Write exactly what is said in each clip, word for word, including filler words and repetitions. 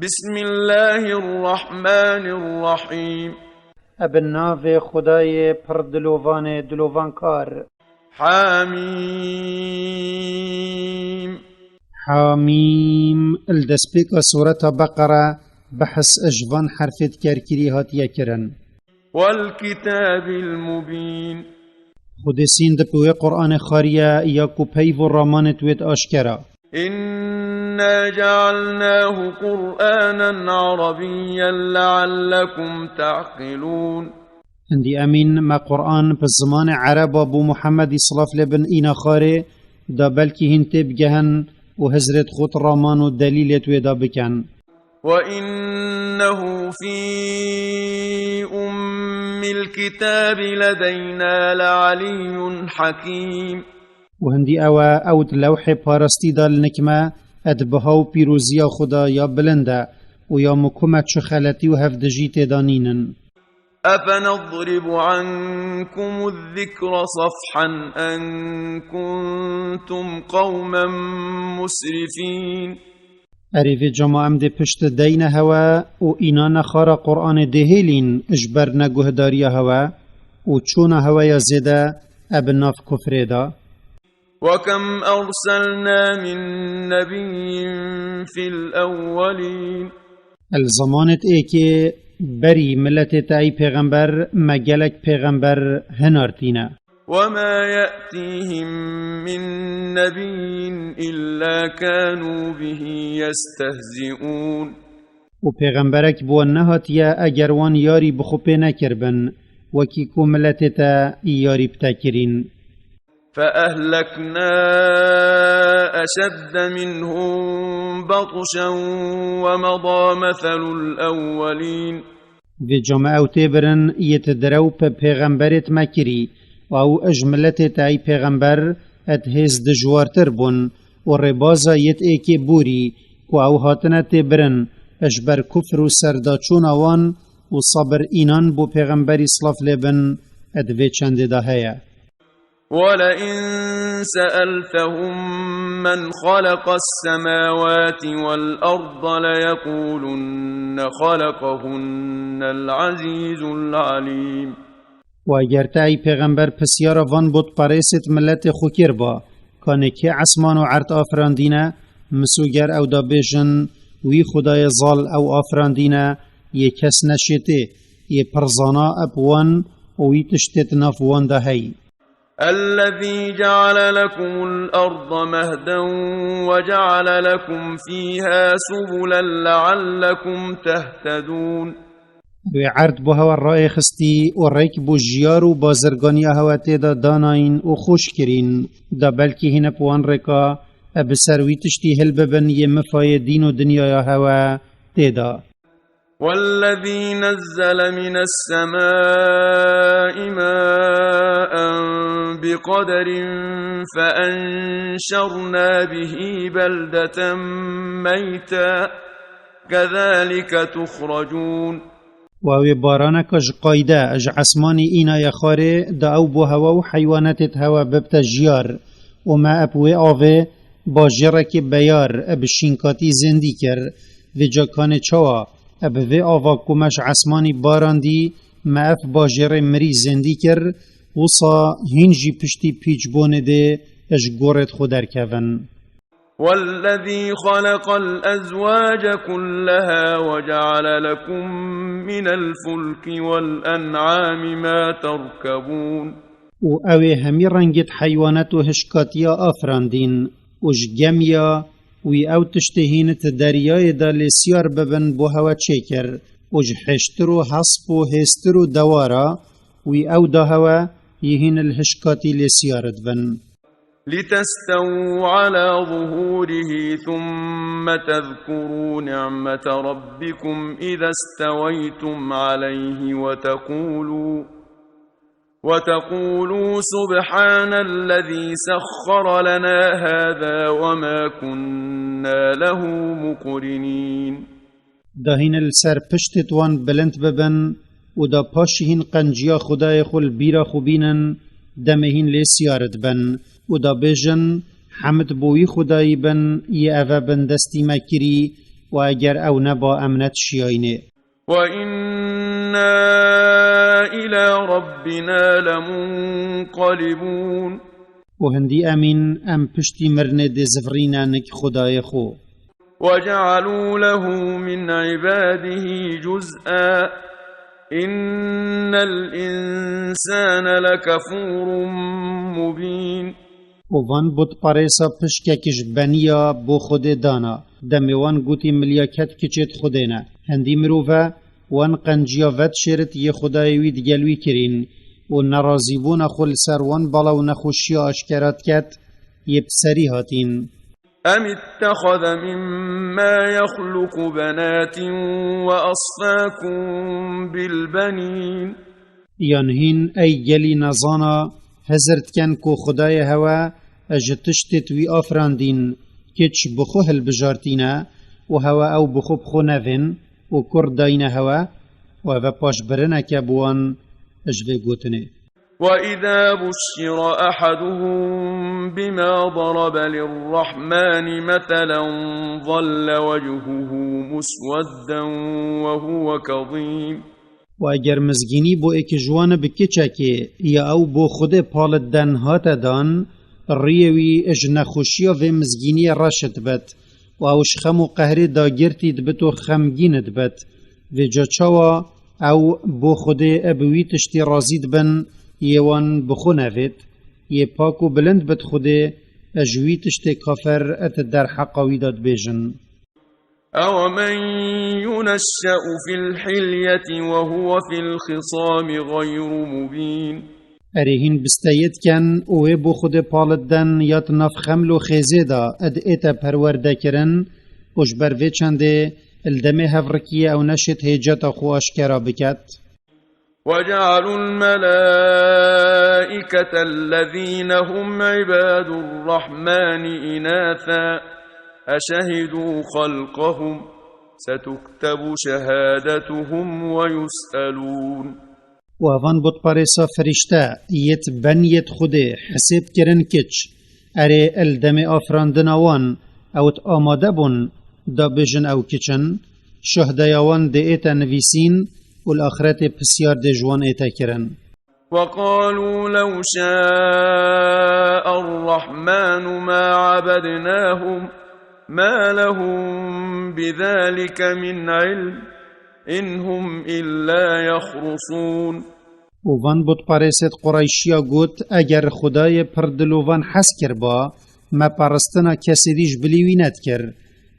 بسم الله الرحمن الرحيم. Ebe navê Xwedayê pir dilovanê dilovankar. حميم. Hamîm. Li destpêka Sureta Beqere behs ji van herfê dikerkirî hatiye kirin. والكتاب المبين. Xwedê sînd bi wê Qur'anê xariye ya ku peyv û ramanê wê di aşkera. إنا جعلناه قرآنا عربيا لعلكم تعقلون. Hindî emîn me Qur'an bi zimanê ereba bo Muhemmedî silav lê bin îna xarê, da belkî hîn tê bigehin û hizrêt xwe raman û delîlêt wê da bikin. وإنه في أم الكتاب لدينا لعلي حكيم. Û hindî ew e, ew di lewhê parastî de li nik me, e di biha û pîroziya Xuda ya bilind e û ya mikume çi xeletî û hevdijî tê de nînin. أفنضرب عنكم الذكر صفحا أن كنتم قوما مسرفين. Erê vê cama em dê pişt deyne hewe û îna nexara Qur'anê dê hêlîn ji ber neguhdariya hewe û çûna hewe ya zêde e bi nav kufrê de. وكم أرسلنا من نبي في الأولين. Li zemanêt êkê berî miletê te ey pêxember me gelek pêxember hinartîne. وما يأتيهم من نبي إلا كانوا به يستهزئون. Û pêxemberek bi wan nehatiye eger wan yarî bi xwe pê nekiribin, wekî ku miletê te yarî bi te kirîn. فأهلكنا أشد منهم بطشا ومضى مثل الأولين. Vê cama ew tê birin yê ti direw pe pêxemberêt me kirî û ew ji miletê te ey pêxember et hêz dijwartir bûn û rêbaza yêt êkê bûrî ku ew hatine tê birin ji ber kufr û serdaçûna wan û sabir înan bo pêxemberî silav lê bin et vê çendê de heye. ولئن سألتهم من خلق السماوات والأرض ليقولن خلقهن العزيز العليم. Û eger te ey pêxember pisyara van botperêsêt miletê xwe kir ba, kanê kê esman û erd afirandîne, misoger ew da bêjin, wî Xwedayê zal ew afirandîne, yê kes neşêtê, yê pir zana eb wan û wî tiştêt nav wan da hey. الذي جعل لكم الأرض مهدا وجعل لكم فيها سبلا لعلكم تهتدون. Wê erd bo hewa rayê xistî û rêk bo jiyar û bazirganiya hewa tê de danayîn û xweş kirîn, da belkî hîn bi wan rêka e bi ser wî tiştî hilbibin yê mifayê dîn û dinyaya hewa tê de. والذي نزل من السماء ماء بقدر فأنشرنا به بلدة ميتا كذلك تخرجون. Wa wê baraneka ji qayde, ji esmanî înaye xwarê, da ew bo hewa û heywanetêt hewa bibte jiyar. Û me eb wê avê bajêrekê beyar, eb şînkatî zêndî kir. Vê ca kanê çawa, eb vê ava ku me ji esmanî barandî, me ev bajêrê mirî zêndî kir, wisa hîn jî piştî pîçbûnê dê ji gorêt xwe derkevin. والذي خلق الأزواج كلها وجعل لكم من الفلك والأنعام ما تركبون. Û ew ê hemî rengêt heywanet û hişkatiya afirandîn û ji gemiya wî ew tiştê hîn ti deryayê de lê siyar bibin bo hewe çêkir û ji hêştir û hesp û hêstir û dewara wî ew da hewe yê hîn li hişkatî lê siyar dibin. لتستووا على ظهوره ثم تذكروا نعمة ربكم إذا استويتم عليه وتقولوا، وتقولوا سبحان الذي سخر لنا هذا وما كنا له مقرنين. Da hîn li ser piştêt wan bilind bibin û da paşî hîn qenciya Xwedayê xwe li bîra xwe bînin, demê hîn lê siyar dibin û da bêjin, Hemd bo wî Xwedayî bin, yê eve bindestî me kirî, û eger ew neba em netişiyayînê. وَإِنَّا إِلَى رَبِّنَا لَمُنْقَلِبُونَ. Û hindî emîn em piştî mirinê dê zivirîne nik Xwedayê xwe. وَجَعَلُوا لَهُ مِنْ عِبَادِهِ جُزْءًا إِنَّ الْإِنْسَانَ لَكَفُورٌ مُبِينٌ. Û van butparêsa pişkek ji beniya bo Xwedê dana. Demê wan gotî milyaket kiçêt Xwedê ne. Hindî mirove wan qenciya vedişêrit yê Xwedayê wî digel wî kirîn û nerazîbûna xwe li ser wan bala û nexweşiya aşkera diket yê bi serî hatîn. أَمِ اتَّخَذَ مِمَّا يَخْلُقُ بَنَاتٍ وَأَصْفَاكُم بِالْبَنِينَ. Yan hîn ey gelî nezana hizir diken ku Xwedayê hewe ji tiştêt wî afirandîn, kiç bi xwe hilbijartîne û hewe ew bi xwe bi xwe nevên û kur dayne hewe û eve paşbirineke bi wan ji vê gotinê. وَإِذَا بُشِّرَ أَحَدُهُم بِمَا ضَرَبَ لِلرَّحْمَنِ مَثَلًا ظَلَّ وَجْهُهُ مُسْوَدًّا وَهُوَ كَظِيمٌ. Û eger mizgînî bo êkî ji wan bi kiçekê ya ew bo Xwedê palit den hate dan, riyê wî ji nexweşiya vê mizgîniyê reş dibet û ew ji xem û qehrê dagirtî dibit û xemgîn dibet. Vêca çawa ew bo Xwedê bi wî tiştî razî dibin, yê wan bi xwe nevêt, yê pak û bilind bit Xwedê, ji wî tiştê kafir di derheqa wî de dibêjin. أَوَمَن يُنَشَّأُ فِي الْحِلْيَةِ وَهُوَ فِي الْخِصَامِ غَيْرُ مُبِينٍ. Erê hîn bisteyê diken û wê bo Xwedê palit den ya di nav xeml û xêzê de di ête perwerdekirin û ji ber vê çendê li demê hevrikiyê ew neşêt hêceta xwe aşkera biket. وَجَعَلُوا الْمَلَائِكَةَ الَّذِينَ هُمْ عِبَادُ الرَّحْمَنِ إِنَاثًا أَشَهِدُوا خَلْقَهُمْ سَتُكْتَبُ شَهَادَتُهُمْ وَيُسْأَلُونَ. Û evan butparêsa firîşte yêt ben yêt Xwedê hesêb kirin kiç. Erê, li demê afirandina wan ew di amade bûn, da bêjin ew kiç in, şuhdeya wan dê ête nivîsîn û li axretê pisyar dê ji wan ête kirin. وَقَالُوا لَوْ شَاءَ الرَّحْمَنُ مَا عَبَدْنَاهُمْ مَا لَهُم بِذَٰلِكَ مِنْ عِلْمٍ إِنْ هُمْ إِلَّا يَخْرُصُونَ. Û van butparêsêt Qureyşiya got, eger Xwedayê pir dilovan hez kirba, me paristina kesê dî ji bilî wî nedikir.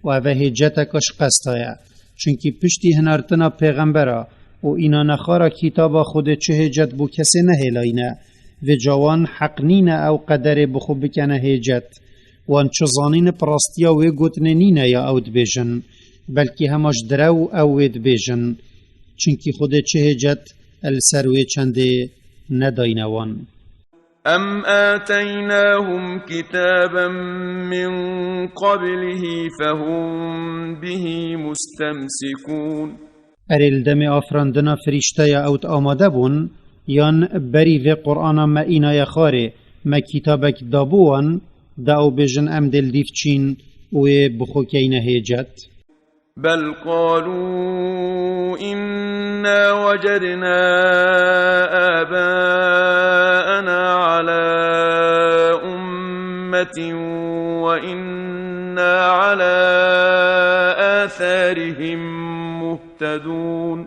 Û eve hêceteka ji qesta ye. Çunkî piştî hinartina pêxembera û înanexara kitaba Xwedê çi hêcet bo kesê nehêlayne. Vêca wan heq nîne ew qederê bi xwe bikene hêcet. Wan çi zanîn bi rastiya wê gotinê nîne ya ew dibêjin, belkî hema ji direw ew wê dibêjin. Çunkî Xwedê çi hêcet li ser wê çendê nedayne wan. أَمْ آتَيْنَاهُمْ كِتَابًا مِّن قَبْلِهِ فَهُم بِهِ مُسْتَمْسِكُونَ. Erê, li demê afirandina firîşteya ew di amade bûn, yan berî vê Qur'ana me înaye xwarê, me kitabek dabû wan, da ew bêjin em dê li dîv çîn û wê bi xwe keyne hêcet? بَلْ قَالُوا إِنَّا وَجَدْنَا آبَاءَنَا عَلَىٰ أُمَّةٍ وَإِنَّا عَلَىٰ آثَارِهِم مُّهْتَدُونَ.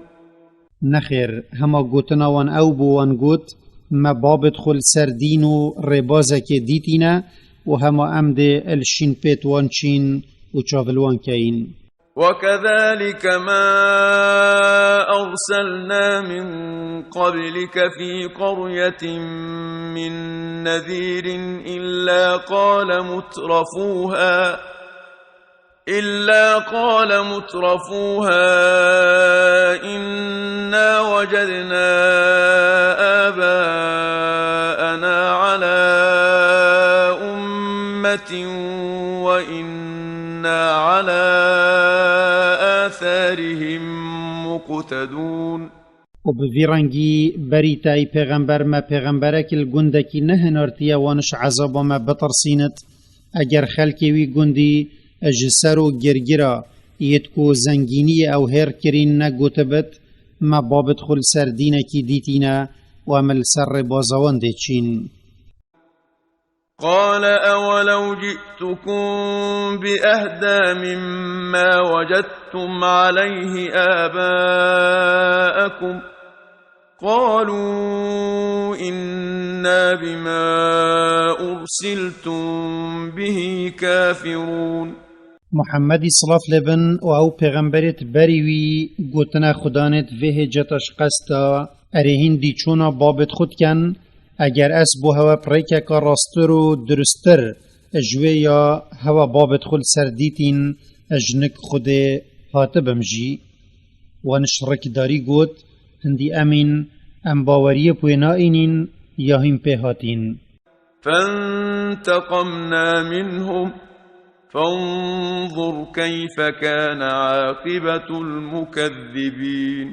Nexêr, hema gotina wan ew bû, wan got, me babêt xwe li ser dîn û rêbazekê dîtîne û hema em dê li şînpêt wan çîn û çav li wan keyîn. وَكَذَٰلِكَ مَا أَرْسَلْنَا مِن قَبْلِكَ فِي قَرْيَةٍ مِّن نَّذِيرٍ إِلَّا قَالَ مُتْرَفُوهَا، إِلَّا قَالَ مُتْرَفُوهَا إِنَّا وَجَدْنَا آبَاءَنَا عَلَىٰ أُمَّةٍ وَإِنَّا عَلَىٰ آثَارِهِم مُّقْتَدُونَ. Û bi vî rengî berî te ey pêxember me pêxemberek li gundekî nehinartiye wan ji ezaba me bitirsînit. Eger xelkê wî gundî ji ser û girgira Yêt ku zengîniyê ew hêr kirîn negotibit, me babit xwe li ser dînekî dîtîne û em li ser rêbaza wan dê çîn. قال أولو جئتكم بأهدى مما وجدتم عليه آباءكم قالوا إنا بما أرسلتم به كافرون. Muhemmedî silav lê bin û ew pêxemberêt berî wî gotine xudanêt vê hêceta ji qesta, erê hîn dî çûna babêt xwe dikin, eger ez bo hewe pirêkeka rastir û durustir ji wê ya hewa babêt xwe li ser dîtîn, ez ji nik Xwedê hatibim jî. Wan ji rikdarî got, hindî emîn, em baweriyê bi wê naînîn ya hîn pê hatîn. فانتقمنا منهم فانظر كيف كان عاقبة المكذبين.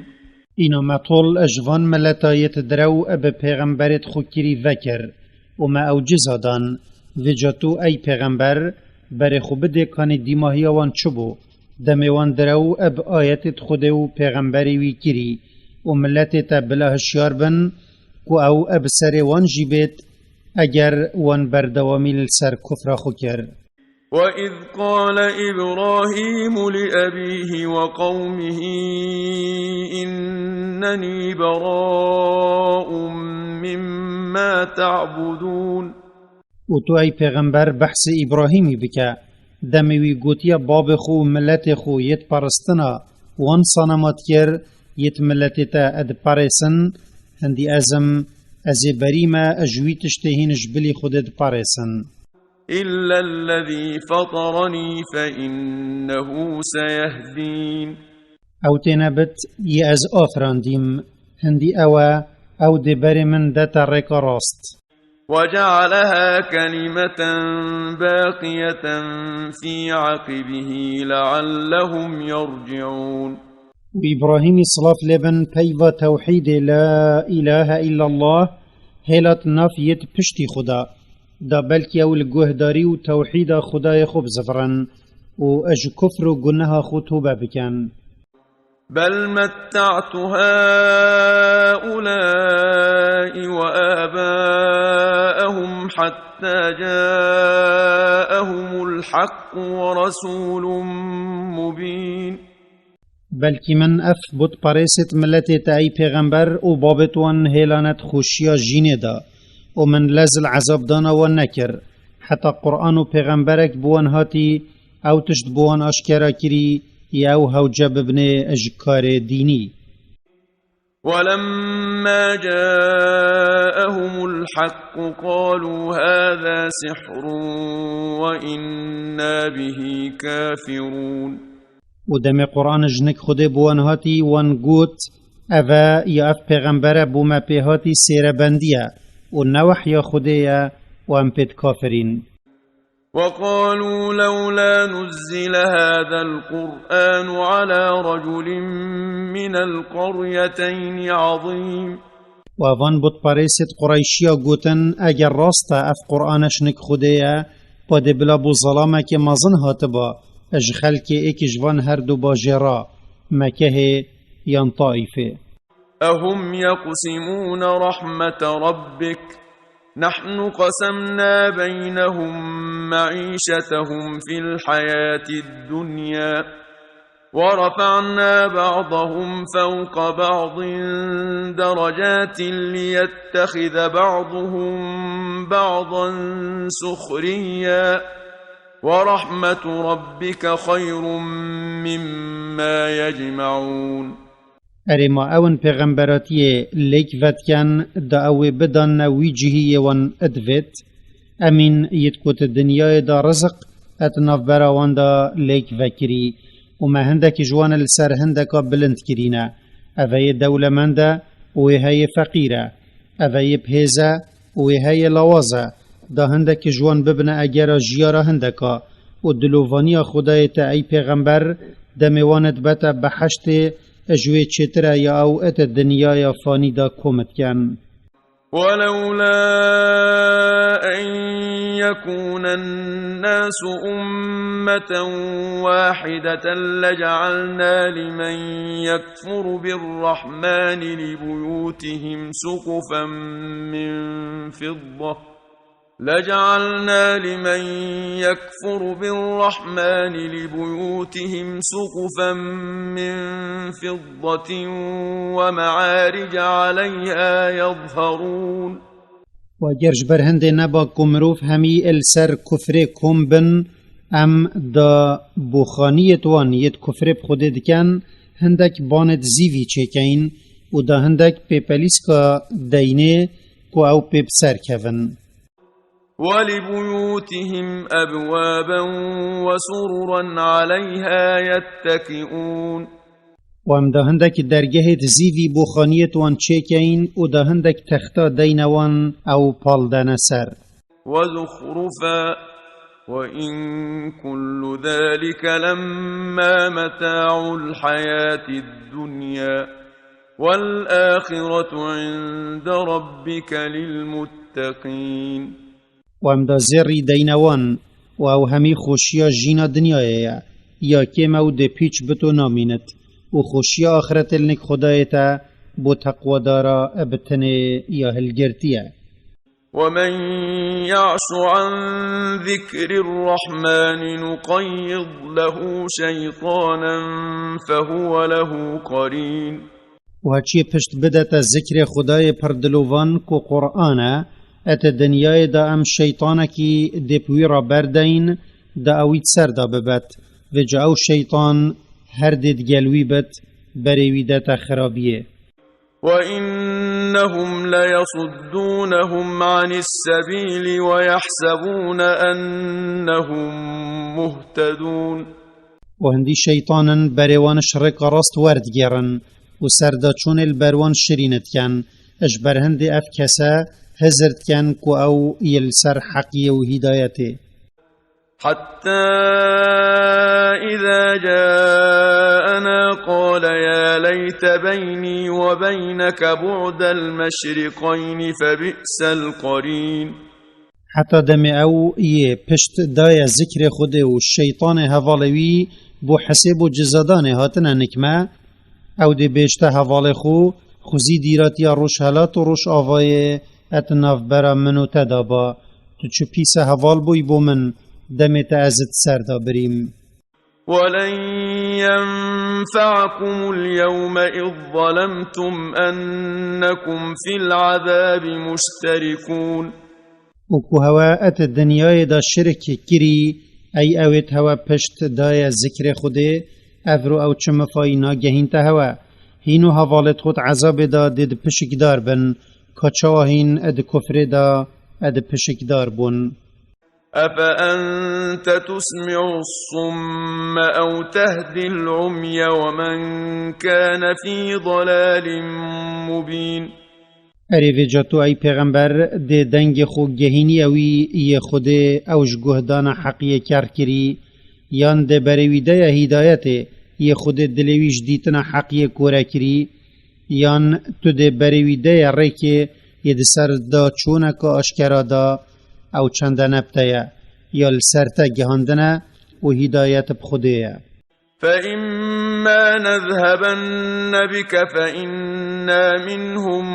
Îna me tol ji van mileta yêt direw bi pêxemberêt xwe kirî vekir û me ew ciza dan. Vêca tu ey pêxember berê xwe bidê kanê dîmahiya wan çi bû, demê wan direw bi ayetêt Xwedê û pêxemberê wî kirî û miletê te bila hişyar bin ku ew bi serê wan jî bêt eger wan berdewamî li ser kufra xwe kir. وإذ قال إبراهيم لأبيه وقومه إنني براء مما تعبدون. Û tu ey pêxember behsê Îbrahîmî bike, demê wî gotiye babê xwe û miletê xwe yêt paristina wan sanema dikir, yêt miletê te diparêsin, hindî ez im, ez ê berî me ji wî tiştê hîn ji bilî Xwedê diparêsin. إلا الذي فطرني فإنه سيهدين. Ew têne bit, yê ez afirandîm, hindî ew e, ew dê berê min dete rêka rast. وجعلها كلمة باقية في عقبه لعلهم يرجعون. Û Îbrahîmî silav lê bin peyva tewhîdê la îlahe îllallah hêlat nav yêt piştî Xuda, da belkî ew li guhdarî û tewhîda Xudayê xwe bizivirin û ji kufr û guneha xwe tobe bikin. بل متعت هؤلاء وآباءهم حتى جاءهم الحق ورسول مبين. Belkî min ev butperêsêt miletê te ey pêxember û babêt wan hêlanet xweşiya jînê da û min lez li ezabdana wan nekir, heta Quran û pêxemberek bi wan hatî, ew tişt bi wan aşkera kirî, yê ew hewce bibinê ji karê dînî. ولما جاءهم الحق قالوا هذا سحر وإنا به كافرون. Û demê Quran ji nik Xwedê bi wan hatî, wan got, ev e ya ev pêxember e bo me pê hatî sêrebendî ye û ne wehya Xwedê ye û em pê dikafirîn. وقالوا لولا نزل هذا القرآن على رجل من القريتين عظيم. Û evan butperêsêt Qureyşiya gotin, eger rast e ev Qur'an e ji nik Xwedê ye, padê bila bo zelamekê mezin hatiba, ji xelkê êkî ji van her du bajêra, Mekehê yan Taîfê. أهم يقسمون رحمة ربك نحن قسمنا بينهم معيشتهم في الحياة الدنيا ورفعنا بعضهم فوق بعض درجات ليتخذ بعضهم بعضا سخريا ورحمة ربك خير مما يجمعون. Erê ma ew in pêxemberatiyê lêk vedikin, da ew ê bidanne wî cihî yê wan divêt? Emîn yêt ku di dinyayê de riziq et navbera wan de lêk vekirî û me hindekî ji wan li ser hindeka bilind kirîne. Ev heyê dewlemend e û wê heyê feqîr e. Ev heyê bi hêz e û wê heyê lawaz e. Da hindekî ji wan bibine egera jiyara hindeka û dilovaniya Xwedayê te ey pêxember demê wan dibete beheştê ji wê çêtir e ya ew et dinyaya fanî de kom dikin. ولولا أن يكون الناس أمة واحدة لجعلنا لمن يكفر بالرحمن لبيوتهم سقفا من فضة، لجعلنا لمن يكفر بالرحمن لبيوتهم سقفا من فضة ومعارج عليها يظهرون. و ger ji ber hindê neba ku mirov hemî li ser kufrê kom bin, em da bo xaniyêt wan yêt kufrê bi Xwedê dikin, hindek banêt zîvî çêkeyin û da hindek pêpelîska deynê ku ew pê bi ser kevin. ولبيوتهم أبوابا وسررا عليها يتكئون. و em da hindek dergehêt zîvî bo xaniyêt wan çêkeyin û da hindek texta deyne wan ew pal dene ser. وزخرفا وإن كل ذلك لما متاع الحياة الدنيا والآخرة عند ربك للمتقين. و em da zêrî deyne wan û ew hemî xweşiya jîna dinyayê ye, ya kêm ew dê pîç bit û namînit, û xweşiya axretê li nik Xwedayê te bo teqwadara bi tenê ya hilgirtî ye. ومن يعش عن ذكر الرحمن نقيض له شيطانا فهو له قرين. Û heçiyê pişt bidete zikrê Xwedayê pir dilovan ku Quran e, ete dinyayê de em şeytanekî dê bi wî re berdeyin, da ewî di ser de bibet. Vêca ew şeytan her dê digel wî bit, berê wî dete xirabiyê. وإنهم ليصدونهم عن السبيل ويحسبون أنهم مهتدون. û hindî şeytan in berê wan ji rêka rast werdigêrin û serdaçûnê li ber wan şirîn dikin, ji ber hindê ev kese hizir dikin ku ew yê li ser heqiyê û hîdayetê. حتى إذا جاءنا قال يا ليت بيني وبينك بعد المشرقين فبئس القرين. Heta demê ew yê pişt daye zikrê Xwedê û şeytanê hevalê wî bo hesêb û cizadanê hatine nik me, ew dê bêjte hevalê xwe, xwezî dîratiya rojhelat û rojavayê et navbera min û te de ba. Tu çi pîse heval bûyî bo min, demê te ez di ser de birîm. ولن ينفعكم اليوم إذ ظلمتم أنكم في العذاب مشتركون. û ku hewe et dinyayê de şirk kirî, ey ewêt hewe pişt daye zikrê Xwedê, ev ro ew çi mifayî nagehînte hewe. Hîn û hevalêt xwe di ezabê de dê di pişikdar bin, ka çawa hîn di kufrê de di pişikdar bûn. أفأنت تسمع الصم أو تهدي العمي ومن كان في ضلال مبين. Erê vêca tu ey pêxember dê dengê xwe gehîniye wî yê Xwedê ew ji guhdana heqiyê ker kirî, yan dê berê wî de ye hîdayetê yê Xwedê dilê wî ji dîtina heqiyê kore kirî, yan tu dê berê wî de ye rêkê yê di ser da çûneka aşkera da ew çende ne bi te ye, ya li ser te gihandine û hîdayet bi Xwedê ye. فإما نذهبن بك فإنا منهم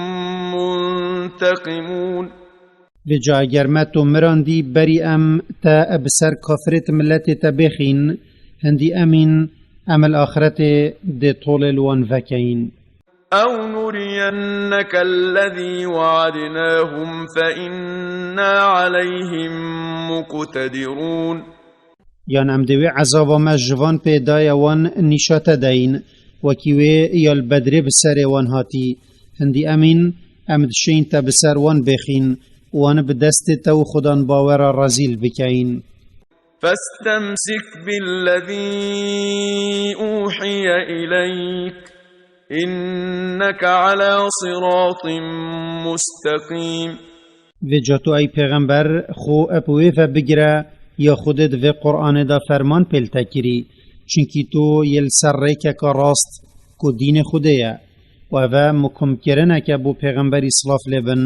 منتقمون. Vêca eger me tu mirandî berî em te bi ser kafirêt miletê te bêxîn, hindî emîn em li axretê dê tolê li wan vekeyîn. أو نرينك الذي وعدناهم فإنا عليهم مقتدرون. Yan em dê wê ezaba me ji van pê daye wan nîşa te deyîn, wekî wê ya li Bedrê bi serê wan hatî. Hindî emîn em dişên te bi ser wan bêxîn û wan bi destê te û xudan bawera rezîl bikeyin. فاستمسك بالذي أوحي إليك إنك على صراط مستقيم. Vêca tu ey pêxember xwe bi wê ve bigire ya Xwedê di vê Qur'anê de ferman pê li te kirî, çinkî tu yê li ser rêkeke rast ku dînê Xwedê ye. Û ev e mukumkirineke bo pêxemberî silav lê bin,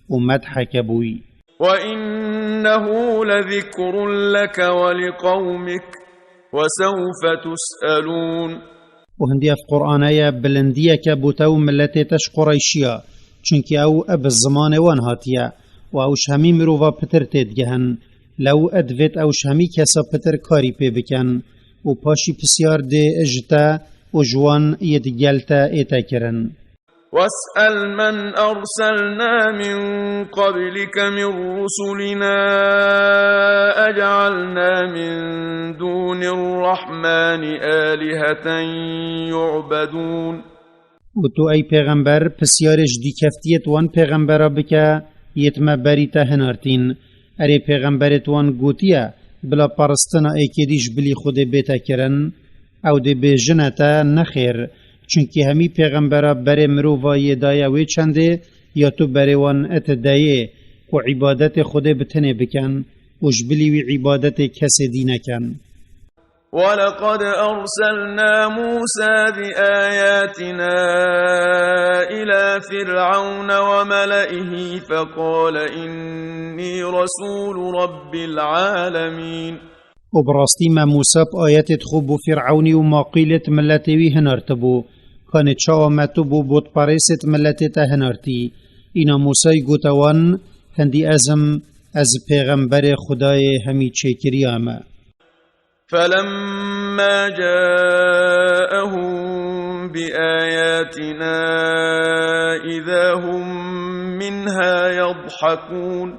û medheke bûyî. وإنه لذكر لك ولقومك وسوف تسألون. û hindî ev Qur'ane ye bilindiyeke bo te û miletê te ji Qureyşiya, çunkî ew bi zimanê wan hatiye û ew ji hemî mirova pitir têdigihin. Lew divêt ew ji hemî kesa pitir karî pê bikin û paşî pisyar dê ji te û ji wan yê di gel te ê te kirin. واسأل من أرسلنا من قبلك من رسلنا أجعلنا من دون الرحمن آلهة يعبدون. û tu ey pêxember pisyarê ji dîkeftiyê di wan pêxembera bike yê di me berî te hinartîn. Erê pêxemberê di wan gotiye, bila paristina êkê dî ji bilî Xwedê bête kirin? Ew dê bêjine te, nexêr, çunkî hemî pêxembera berê mirova yê daye wê çendê, ya tu berê wan ete dayê, ku îbadetê Xwedê bi tenê bikin û ji bilî wî îbadetê kesê dî nekin. ولقد أرسلنا موسى بآياتنا إلى فرعون وملئه فقال إني رسول رب العالمين. û bi rastî me Mûsa bi ayetê xwe bo Fîrewnî û maqîlê di miletê wî hinartibû. Kanê çawa me tu bo botperêsê di miletê te hinartî? Îna Mûsayî gote wan, hindî ez im, ez pêxemberê Xwedayê hemî çêkiriya me. فلما جاءهم بآياتنا إذا هم منها يضحكون.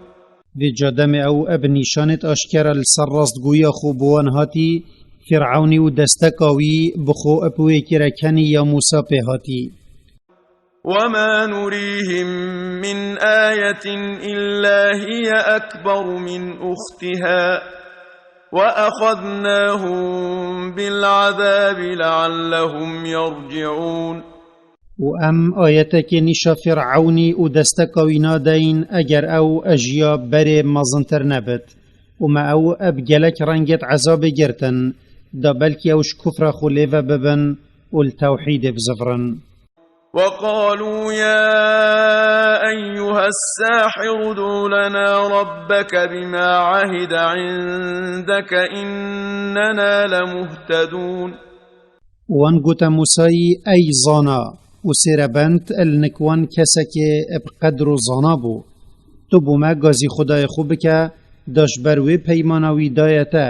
Vêca demê ew bi nîşanêt aşkera li ser rastgoyiya xwe bi wan hatî, Fîrewnî û desteka wî bi xwe bi wê kire kenî ya Mûsa pê hatî. وما نريهم من آية إلا هي أكبر من أختها وأخذناهم بالعذاب لعلهم يرجعون. û em ayetekê nîşa Fîrewnî û desteka wî nadeyîn, eger ew ji ya berê mezintir nebit. Û me ew bi gelek rengêt ezabê girtin, da belkî ew ji kufra xwe lêve bibin û li tewhîdê bizivirin. وقالوا يا أيها الساحر ادع لنا ربك بما عهد عندك إننا لمهتدون. Wan gote Mûsayî, ey zana û sêrebend, li nik wan kesekê bi qedr û zana bû. Tu bo me gazî Xwedayê xwe bike, da ji ber wê peymana wî daye te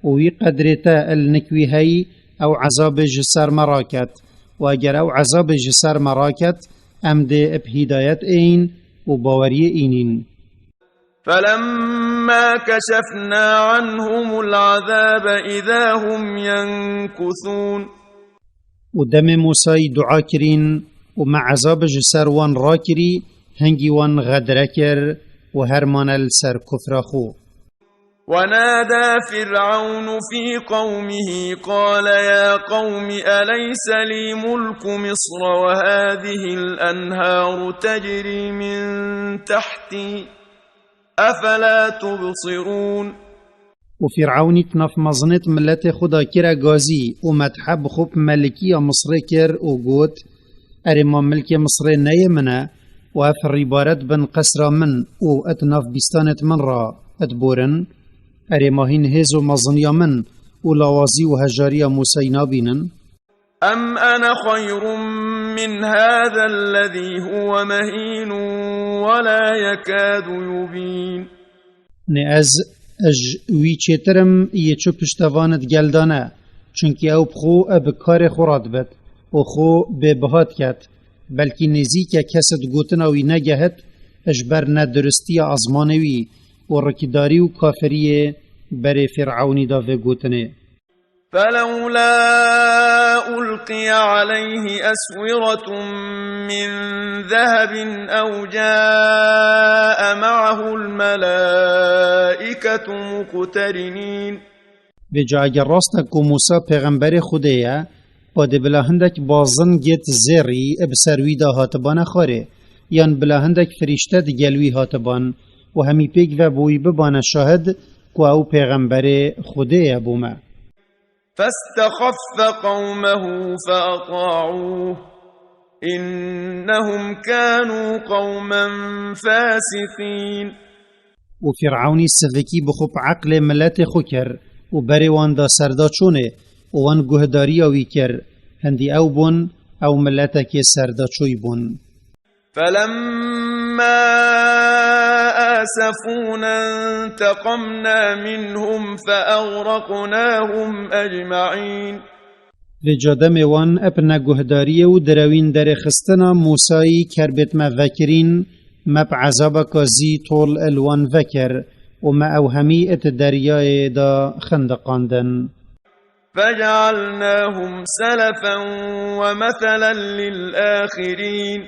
û wî qedrê te li nik wî heyî, ew ezabê ji ser me raket. Û eger ew ezabê ji ser me raket, em dê bi hîdayet êyîn û baweriyê înîn. فلما كشفنا عنهم العذاب إذا هم ينكثون. Û demê Mûsayî dua kirîn û me ezab ji ser wan rakirî, hingî wan xedre kir û her mane li ser kufra xwe. ونادى فرعون في قومه قال يا قوم أليس لي ملك مصر وهذه الأنهار تجري من تحتي أفلا تبصرون. Û Fîrewnî di nav mezinêt miletê xwe de kire gazî û medhe bi xwe bi melikiya Misrê kir û got, Erê, ma milkê Misrê neyê min e û ev rîbaret bin qesra min û di nav bîstanêt min re diborin? Erê, ma hîn hêz û meziniya min û lawazî û hejariya Mûsayî nabînin? أم أنا خير من هذا الذي هو مهين ولا يكاد يبين. Nê ez, ez ji wî çêtir im, yê çû piştevanit geldane, çunkî ew bi xwe bi karê xwe radibit û xwe bêbiha diket. Belkî nêzîke kes di gotina wî negehit, ji ber neduristiya ezmanê wî û rikîdarî û kafiriyê berê Fîrewnî da vê gotinê. فلولا ألقي عليه أسورة من ذهب أو جاء معه الملائكة مقترنين. Vêca eger rast e ku Mûsa pêxemberê Xwedê ye, ba dê bila hindek bazingêt zêrî bi ser wî de hatibane xwarê, yan bila hindek firîşte di gel wî hatiban û hemî pêk ve bo wî bibane şahid ku ew pêxemberê Xwedê ye bo me. فاستخف قومه فأطاعوه إنهم كانوا قوما فاسقين. û Fîr'ewnî sivikî bi xwe bi eqlê miletê xwe kir û berê wan da serdaçûnê û wan guhdariya wî kir. Hindî ew bûn, ew miletekê serdaçûyî bûn. فلما آسفونا انتقمنا منهم فأغرقناهم أجمعين. Vêca demê wan ep neguhdariyê û direwîn derêxistina Mûsayî kerbêt me vekirîn, me bi ezabeka zî tol il wan vekir û me ew hemî it deryayê de xindiqandin. فجعلناهم سلفا ومثلا للآخرين.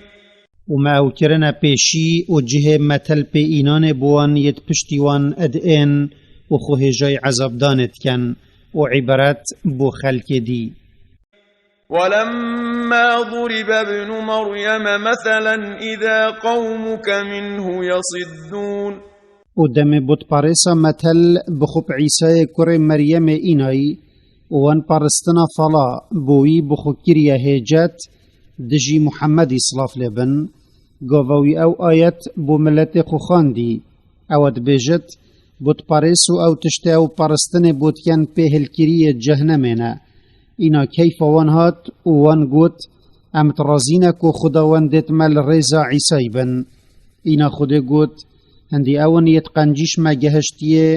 û me ew kirine pêşî û cihê metel pê înanê bi wan yê di piştî wan id ên û xwe hêjayî ezabdanê dikin û îbret bo xelkê dî. ولما ضرب ابن مريم مثلا إذا قومك منه يصدون. û demê butparêsa metel bi xwe bi Îsayê kurê Meryemê înayî û wan paristina fala bo wî bi xwe kiriye hêcet, dijî Muhemmedî silav lê bin, gava wî ew ayet bo miletê xwe xwendî. Ew dibêjit, butparêz û ew tiştê ew paristinê bo dikin pê hilkiriyê cehnemê ne. Îna keyfa wan hat û wan got, em di razî ne ku Xwedawendêt me li rêza Îsayî bin. Îna Xwedê got, hindî ew in yê di qencîş me gehiştiyê,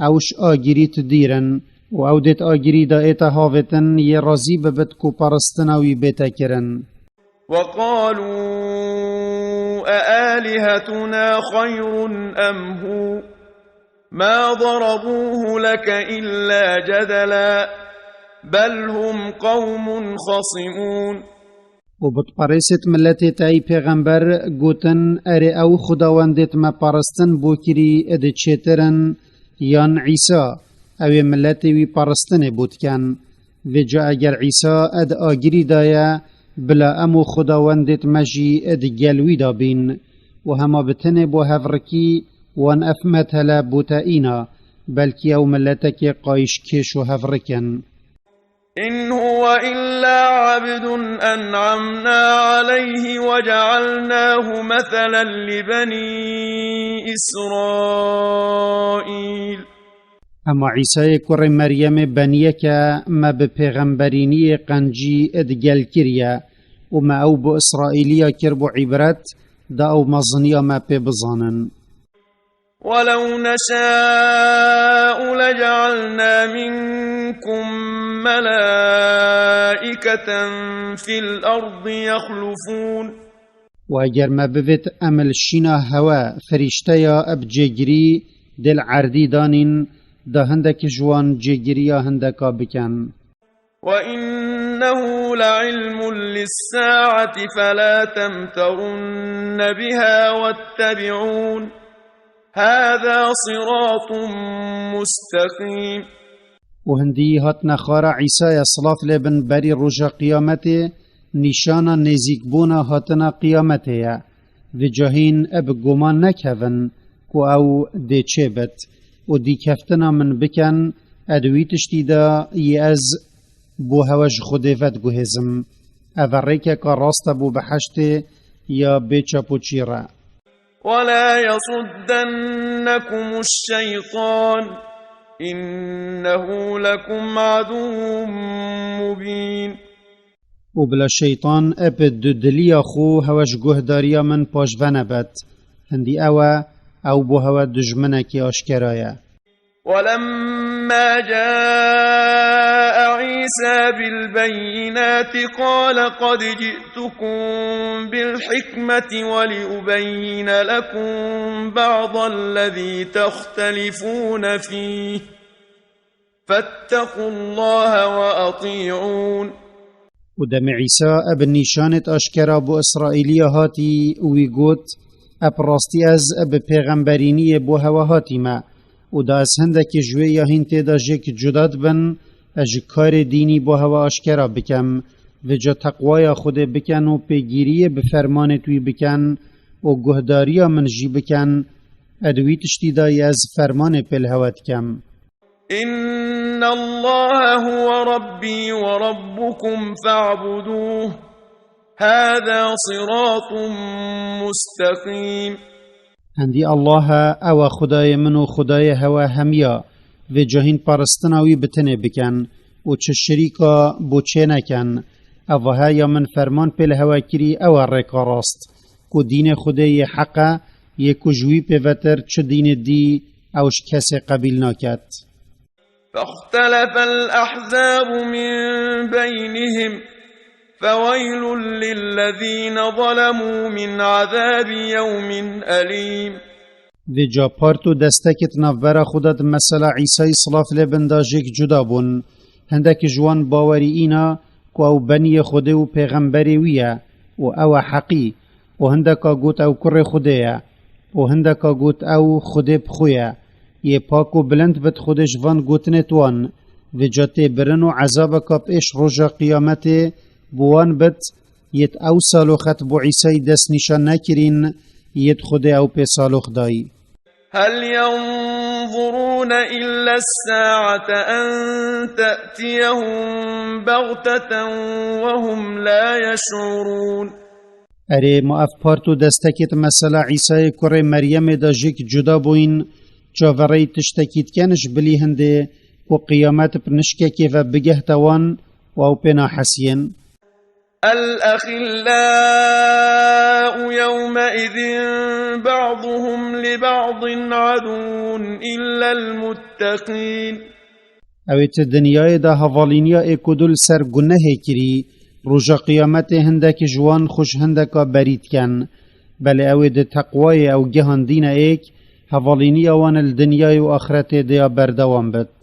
ew ji agirî di dîr in û ew dê di agirî de ête havêtin, yê razî bibit ku paristina wî bête kirin. وقالوا أآلهتنا خير أم هو ما ضربوه لك إلا جدلا بل هم قوم خصمون. û butparêsêt miletê te ey pêxember gotin, erê ew xwedawendêt me paristin bo kirî id çêtir in yan Îsa, ew ê miletê wî paristinê bo dikin. Vêca eger Îsa id agirî de ye, bila em û xwedawendêt me jî id gel wî de bîn. Û hema bi tenê bo hevrikî wan ev metele bo te îna, belkî ew miletekê qayîşkêş û hevrik in. إن هو إلا عبد أنعمنا عليه وجعلناه مثلا لبني إسرائيل. Hema Îsayê kurê Meryemê beniyeke me bi pêxemberîniyê qencî id gel kiriye û me ew bo Îsraîliya kir bo îbret, da ew meziniya me pê bizanin. ولو نشاء لجعلنا منكم ملائكة في الأرض يخلفون. û eger me bivêt em li şîna hewe firîşteya eb cêgirî dê li erdî danîn, da hindek ji wan cêgiriya hindeka bikin. وإنه لعلم للساعة فلا تمترن بها واتبعون هذا صراط مستقيم. û hindî hatine xara Îsaya silav lê bin berî roja qiyametê nîşana nêzîkbûna hatina qiyametê ye. Vêca hîn eb guman nekevin ku ew dê çêbit û dîkeftina min bikin, ed wî tiştî de yê ez bo hewe ji Xwedê vediguhêzim. Ev e rêkeka rast e bo biheştê ya bê çap û çîr e. ولا يصدنكم الشيطان إنه لكم عدو مبين. û bila şeytan eb dudiliya xwe hewe ji guhdariya min paş venebet. Hindî ew e, ew bo hewe dijminekî aşkera ye. ولما جاء عيسى بالبينات قال قد جئتكم بالحكمة ولأبين لكم بعض الذي تختلفون فيه فاتقوا الله وأطيعون. û demê Îsa eb nîşanêt aşkera bo Îsraîliya hatî û wî got, eb rastî ez eb pêxemberîniyê bo hewe hatîme û da ez hindekî ji wê ya hîn tê de jêk cuda dibin, ez ji karê dînî bo hewe aşkera bikem. Vêca teqwaya Xwedê bikin û pêgîriyê bi fermanêt wî bikin û guhdariya min jî bikin, ed wî tiştî de yê ez fermanê pê li hewe dikem. إن الله هو ربي وربكم فاعبدوه هذا صراط مستقيم. Hindî Allah e, ew e Xwedayê min û Xwedayê hewe hemiya, vêca hîn paristina wî bi tenê bikin û çi şirîka bo çê nekin. Ev e ya min ferman pê li hewe kirî, ew e rêka rast, ku dînê Xwedê yê heq e, yê ku ji wî pêvetir çi dînê dî ew ji kesê qebîl naket. فاختلف الأحزاب من بينهم فويل للذين ظلموا من عذاب يوم أليم. Vêca part û destekê di navbera xwe de di mesela Îsayî silav lê bin de jêk cuda bûn. Hindek ji wan bawerî îna ku ew beniyê Xwedê û pêxemberê wî ye û ew e heqî, û hindeka got ew kurê Xwedê ye, û hindeka got ew Xwedê bi xwe ye. Yê pak û bilind bit Xwedê ji van gotinêt wan, vêca tê birin û ezabeka pêş roja qiyametê bo wan bit, yêt ew saloxet bo Îsayî destnîşan nekirîn, yêt Xwedê ew pê salox dayî. هل ينظرون إلا الساعة أن تأتيهم بغتة وهم لا يشعرون. Erê, ma ev part û destekê di mesela Îsayê kurê Meryemê de jêk cuda bûyîn, çaverêyî tiştekî dikin ji bilî hindê ku qiyamet bi nişkekê ve bigehte wan û ew pê nahesiyên. الأخلاء يومئذ بعضهم لبعض عدو إلا المتقين. Ew ê di dinyayê de hevalîniya êk û du li ser gunehê kirî, roja qiyametê hindek ji wan xwe ji hindeka berî dikin. Belê ew ê di teqwayê ew gihandîne êk, hevalîniya wan li dinyayê û axretê de ya berdewam bit.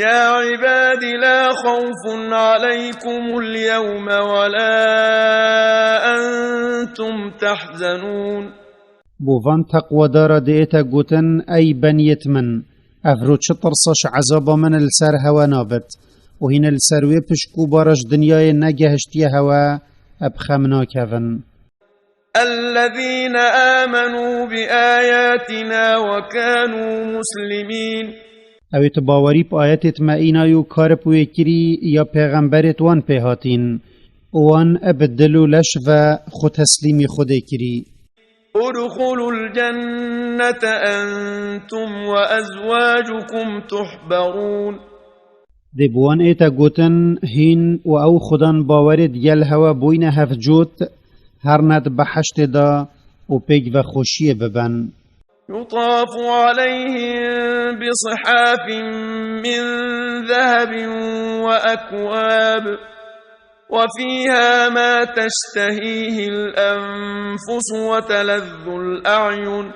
يا عباد لا خوف عليكم اليوم ولا أنتم تحزنون. Bo van teqwedara diête gotin, ey beniyêt min, ev ro çi tirsa ji ezaba min li ser hewe nabit û hîn li ser wê pişk û bara ji dinyayê negehiştiye hewe, bi xem nakevin. الذين آمنوا بآياتنا وكانوا مسلمين. Ew ê tu bawerî bi ayetêt me îna û karib wê kirî ya pêxemberêt wan pê hatîn. Û wan bi dil û leş ve xwe teslîmî Xwedê kirî. ادخلوا الجنة أنتم وأزواجكم تحبرون. Dê bi wan ête gotin, hîn û ew xudan bawerê digel hewe bûyne hevcot, herne di beheştê de û pêk ve xweşiyê bibin. يطاف عليهم بصحاف من ذهب وأكواب وفيها ما تشتهيه الأنفس وتلذ الأعين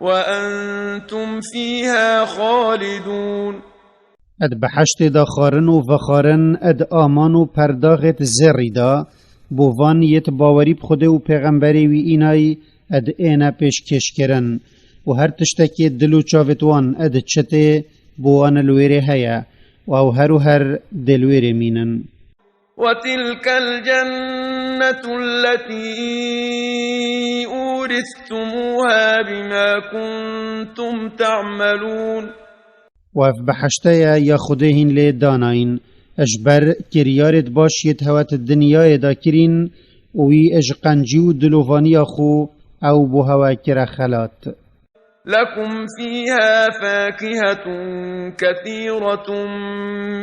وأنتم فيها خالدون. Di beheştê de xwarin û vexwarin di aman û perdaxêt zêrî de, bo van yêt bawerî bi Xwedê û pêxemberê wî înayî di êne pêşkêşkirin û her tiştekê dil û çavêt wan di çitê bo wan li wêrê heye û ew her û her dê li wêrê mînin. وتلك الجنة التي أورثتموها بما كنتم تعملون. Û ev behişte ye ya Xwedê hîn lê danayîn, ji ber kiryarêt baş yêt hewe di dinyayê de kirîn û wî ji qencî û dilovaniya xwe ew bo hewe kire xelat. لكم فيها فاكهة كثيرة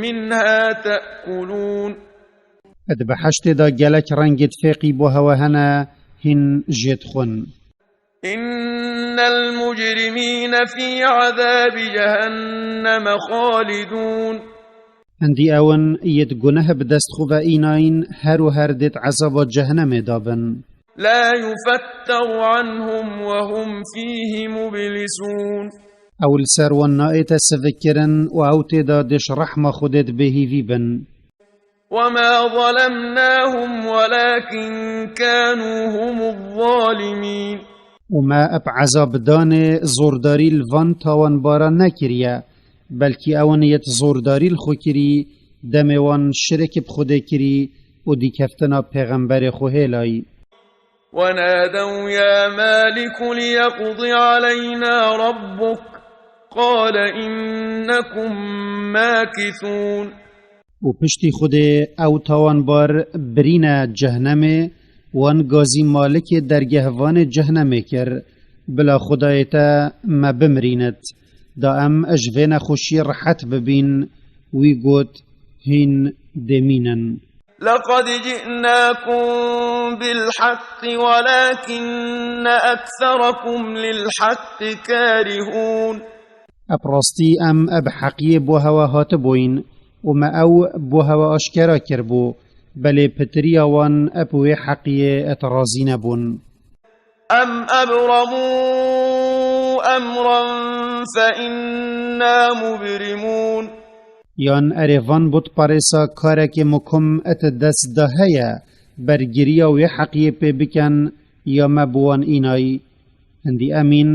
منها تأكلون. Di behiştê de gelek rengêt fêqî bo hewe hene, hîn jê dixwin. إن المجرمين في عذاب جهنم خالدون. Hindî ew in yêt guneh bi dest xwe ve înayîn, her û her dêt ezaba cehenemê de bin. لا يفتر عنهم وهم فيه مبلسون. Ew li ser wan naête sivikirin û ew tê de dê ji rehma Xwedê di bêhîvî bin. وما ظلمناهم ولكن كانوا هم الظالمين. Û me bi ezabdanê zordarî li van tawanbara nekiriye, belkî ew in yêt zordarî li xwe kirî, demê wan şirek bi Xwedê kirî û dîkeftina pêxemberê xwe hêlayî. ونادوا يا مالك ليقض علينا ربك قال إنكم ماكثون. Û piştî Xwedê ew tawanbar birîne cehnemê, wan gazî malikê dergehvanê cehnemê kir, bila Xwedayê te me bimirînit, da em ji vê nexweşiyê rehet bibîn. Wî got, hîn dê mînin. لقد جئناكم بالحق ولكن أكثركم للحق كارهون. Eb rastî em eb heqiyê bo hewe hatibûyn û me ew bo hewe aşkera kiribû, belê pitiriya wan eb wê heqiyê et razî nebûn. أم أبرموا أمرا فإنا مبرمون. Yan erê van butparêsa karekê mukum et dest da heye, bergiriya wê heqiyê pê bikin, ya me bi wan înay? Hindî emîn,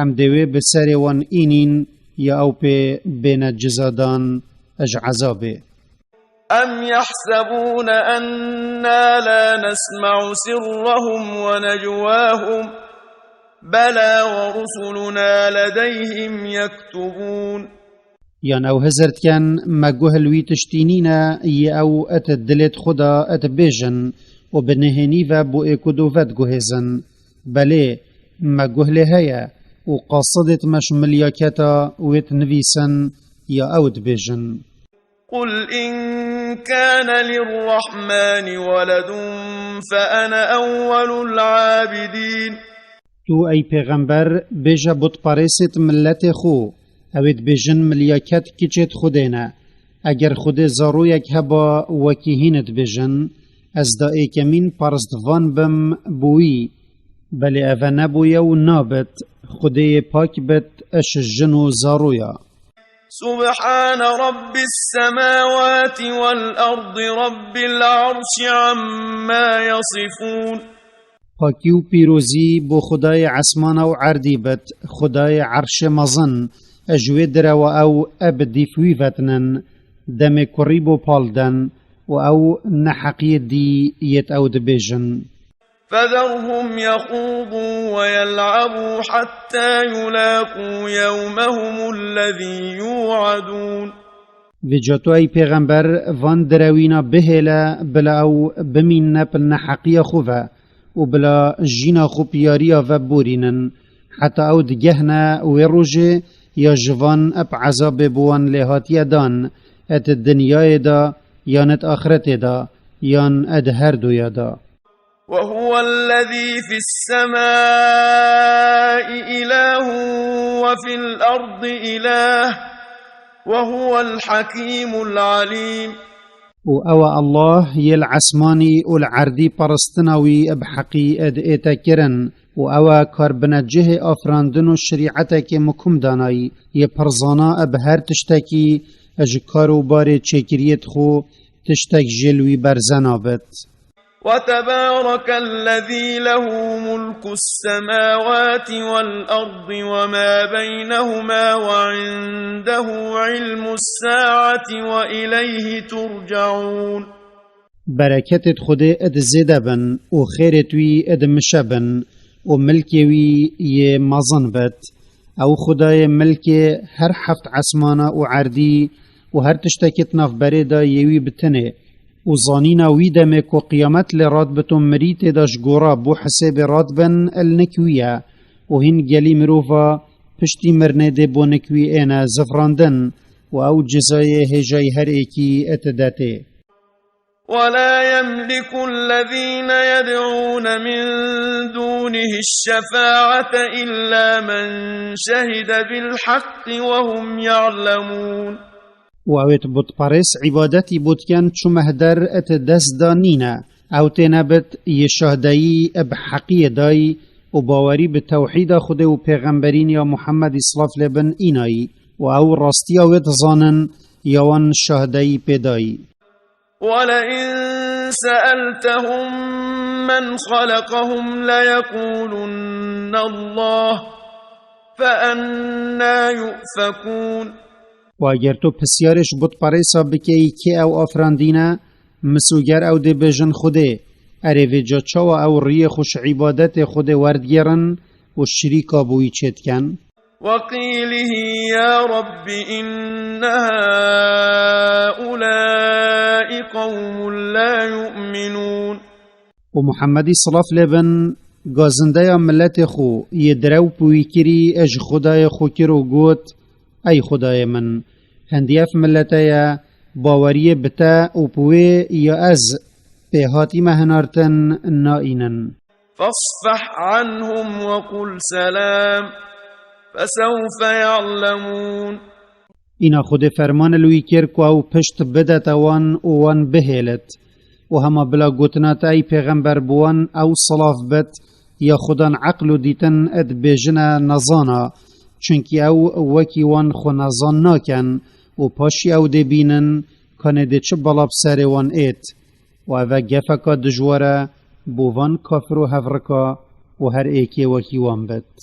em dê wê bi serê wan înîn, ya ew pê bêne cizadan ji ezabê. أم يحسبون أنا لا نسمع سرهم ونجواهم بلى ورسلنا لديهم يكتبون. Yan ew hizir dikin, me guh li wî tiştî nîne, yê ew et dilêt xwe da et bêjin û bi nihênî ve bo êk û do ve diguhêzin. Belê, me guh lê heye û qasidêt me ji milyaketa wêt nivîsin ya ew dibêjin. قل إن كان للرحمن ولد فأنا أول العابدين. Tu ey pêxember bêje butparêsêt miletê xwe, ew ê dibêjin milyaket kiçêt Xwedê ne. Eger Xwedê zaroyek heba wekî hîn dibêjin, ez da êkemîn paristvan bim bo wî. Belê eve nebûye û nabit, Xwedêyê pak bit, eş jin û zaroya. سبحان رب السماوات والأرض رب العرش عما يصفون. Pakî û pîrozî bo Xwedayê esmana û erdî bit, Xwedayê erşê mezin, ji wê direwa ew eb dîf wî vetinin, demê kurî bo pal den û ew neheqiyê dî yêt ew dibêjin. فذرهم يخوضوا ويلعبوا حتى يلاقوا يومهم الذي يوعدون. Vêca tu ey pêxember van direwîna bihêle, bila ew bimînne bi neheqiya xwe ve û bila jîna xwe piyariya ve borînin, heta ew digehne wê rojê, ya ji van eb ezabê bi wan lê hatiye dan, et dinyayê de, yan et axretê de, yan et her duya de. وهو الذي في السماء إله وفي الأرض إله وهو الحكيم العليم. û ew e Allah yê li esmanî û li erdî paristina wî bi heqî ed ête kirin, û ew e karbinecihê afirandin û şerîetekê mukum danayî, yê pirzana bi her tiştekî, ji kar û barê çêkiriyê xwe tiştek jê li wî berze nabit. وتبارك الذي له ملك السماوات والأرض وما بينهما وعنده علم الساعة وإليه ترجعون. Bereketêt Xwedê id zêde bin û xêrêt wî id mişe bin û milkê wî yê mezin bit. Ew Xwedayê milkê her heft esmana û erdî û her tiştekê di navberê de yê wî bitinê. Û zanîna wî demê ku qiyamet lê radbit û mirî tê de ji gora bo hisêbê radbin, il nik wî ye. Û hîn gelî mirova piştî mirinê dê bo nik wî êne zivrandin û ew cizayê hêjayî her êkî ete detê. ولا يملك الذين يدعون من دونه الشفاعة إلا من شهد بالحق وهم يعلمون. û ew ê butparêz îbadetî bû dikin çû mehder et dest da nîne. Ew têne bit yê şahdeyî bi heqiyê dayî û bawerî bi tewhîda Xwedê û pêxemberîn ya Muhemmedî silav lê bin înayî û ew rastiya wê dizanin ya wan şahdeyî pê dayî. ولئن سألتهم من خلقهم ليقولن الله فأنى يؤفكون. Û eger tu pisyarê ji butparêsa bikeyî kê ew afirandîne, misûger ew dê bêjin Xwedê, erê vêca çawa ew riyê xwe ji îbadetê Xwedê werdigêrin û şirîka bo wî çêdikin? وقيله يا رب إن هؤلاء قوم لا يؤمنون. Û Muhammedî, silav lê bin, gazindeya miletê xwe yê direw bi wî kirî, ji Xwedayê xwe kir û got: Ey Xwedayê min, hindî ev milete ye, baweriyê bi te û bi wê ya ez pê hatîme hinartin, naînin. فاصفح عنهم وقل سلام فسوف يعلمون. Îna Xwedê ferman li wî kir ku ew pişt bidete wan û wan bihêlit. Û hema bila gotina te, ey pêxember, bi wan ew silav bit, ya Xudan eql û dîtin dibêjine nezana, çunkî ew wekî wan xwe nezan nakin û paşî ew dê bînin kanê dê çi bela bi serê wan êt. Û ev e gefeka dijwar e bo van kafir û hevrika û her êkê wekî wan bit.